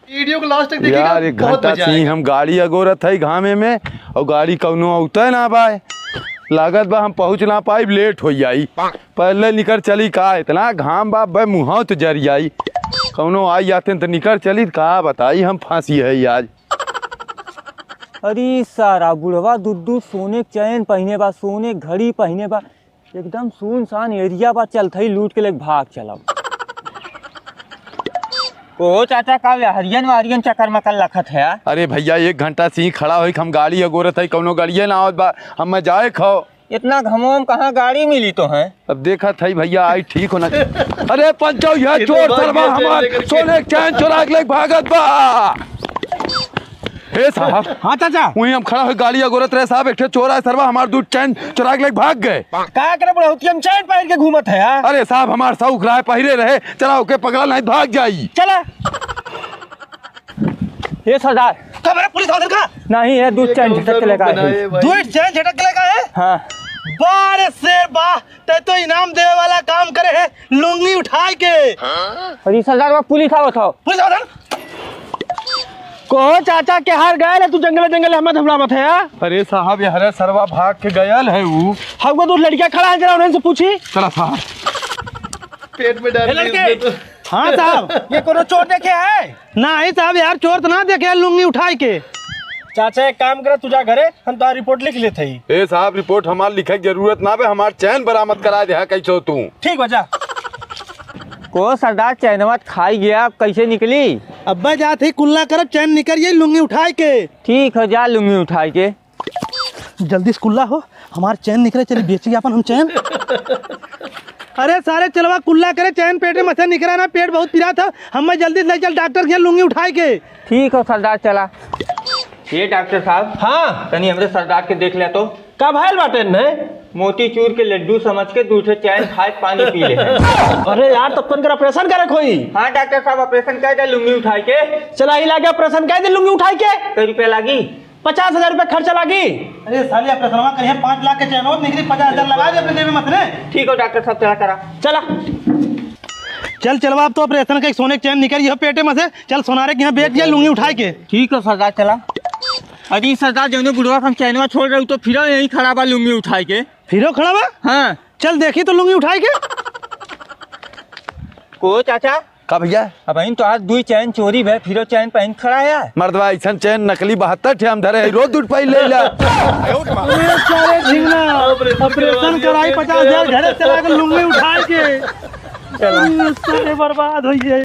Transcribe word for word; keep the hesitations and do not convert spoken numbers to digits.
वीडियो को लास्ट तक देखिएगा, यार, एक बहुत घंटा मजा से ही आएगा। हम गाड़ी अगोरत है घामे में, और गाड़ी कौनो औते ना बाय। लागत बा हम पहुँच ना पाइब, लेट हो जाई। पहले निकर चली का, इतना घाम बा बे, मुँह तो जर जाई। कौनो आई जाते तो निकर चली, का बताई हम, फांसी है आज। अरे सारा बुढ़वा दू दू सोने के चैन पहिने बा, सोने के घड़ी पहिने बा, एकदम सुनसान एरिया बा, चलत हई लूट के लेके भाग चलब। ओ चाचा, का हरियन वारियन चक्कर मकर लखत है? अरे भैया, एक घंटा से ही खड़ा होई, हम गाड़ी अगोरत हई, कौनो गाड़िए ना आवत बा, हम जाए खो। इतना घमोम कहाँ गाड़ी मिली तो है? अब देखत हई भैया, आई ठीक होना चाहिए। अरे पंचो, यह ये तो चोर भाग सरवा गया, चैन हमार लेकर के। सोने के चैन चोरा के लेके भागत बा। हे साहब। हाँ चाचा। वहीं हम खड़ा होई, गाड़ी अगोरत रहे साहब, एक ठे चोर आए सरवा, हमार दू चैन चोरा के लेके भाग गए। का करे बुढ़ौती, हम चैन पहिर के घूमत है यार। अरे साहब, हमार शौक रहा है, पहिरे रहे, चला ओके पकड़ा नहीं भाग जाई। चला। ये सरदार। का मेरा पुलिस वाले का? नहीं, ये दू चैन झटक के लेकर आए हैं। दू चैन झटक के लेकर आए? हाँ। बारे शेर बा, तै तो इनाम देवे वाला काम करे है, लुंगी उठाए के। अरे सरदार, वो पुलिस आवत हो। पुलिस आवत हो? कहो चाचा के हार गए ले, तू जंगले जंगले हमें धमलावत है, हाँ? अरे साहब, ये हरे सरवा भाग के गयल है ऊ। हम को दो लड़कियां खड़ा है, जरा उन्हें से पूछी। चला साहब। पेट में डाल ए लड़के। हाँ साहब। ये कोनो चोर देखे है? नहीं साहब यार, चोर तो ना देखे यार, लुंगी उठाए के। चाचा, एक काम करे, तू जा घरे, हम तोहार रिपोर्ट लिख लेत हई। ए साहब, रिपोर्ट हमार लिखे के जरूरत ना बे, हमार चैन बरामद करा दे, हाँ, कैसे हो तू? ठीक बा, जा। को सरदार, चैनवा खाई गया, अब कैसे निकली? अब्बे जात ही कुल्ला करब, चैन निकल गई, लुंगी उठाए के। ठीक है, जा लुंगी उठाए के। जल्दी से कुल्ला हो, हमार चैन निकले, चली बेची आपन हम चैन। अरे सारे चलवा कुल्ला करे, चैन पेट में से निकला ना, पेट बहुत पिरात है, हमें जल्दी से ले चल डॉक्टर के लुंगी उठाए के। ठीक हो सरदार, चला। ये डॉक्टर साहब। हाँ। तनी हमरे सरदार के देख ले तो। का भइल बाटे ने? मोतीचूर के लड्डू समझ के दू ठे चैन खाए पानी पी ले हैं। अरे यार, तब तनकर ऑपरेशन करे कोई। हाँ डॉक्टर साहब, ऑपरेशन कर दे लुंगी उठाए के। चला, ही लागे ऑपरेशन कर दे लुंगी उठाए के। कई रुपया लागी? पचास हजार रुपया खर्चा लागी। अरे साले, ऑपरेशनवा करिए, पाँच लाख के चैन हो, निकली पचास हजार लगा दे अपने जेबे में से। ठीक हो डॉक्टर साहब, चला करा। चला। चल चलवा, अब तो ऑपरेशन का एक सोने के चैन निकल गया पेटे में से। चल सोनारे के यहाँ बेच दिया लुंगी उठाए के। ठीक हो सरदार, चला। अरे सरदार, जौने बुढ़वा के हम चैनवा छोड़ रहे तो फिर यहीं खड़ा बा लुंगी उठाए के। फिरो खड़ा बा? हाँ। चल देखी तो लुंगी उठाए के। को चाचा? का भैया? अब इन तो आज दुई चैन चोरी भे, फिरो चैन पहन खड़ा है। मर्दवा, ऐसन चैन नकली बहत्तर ठे हम धरे हैं, रोज दूध पाई ले ला। अरे सारे झिंगना, ऑपरेशन कराई पचास हजार, घरे चला के लुंगी उठाए के। चला। सारे बर्बाद हो गए।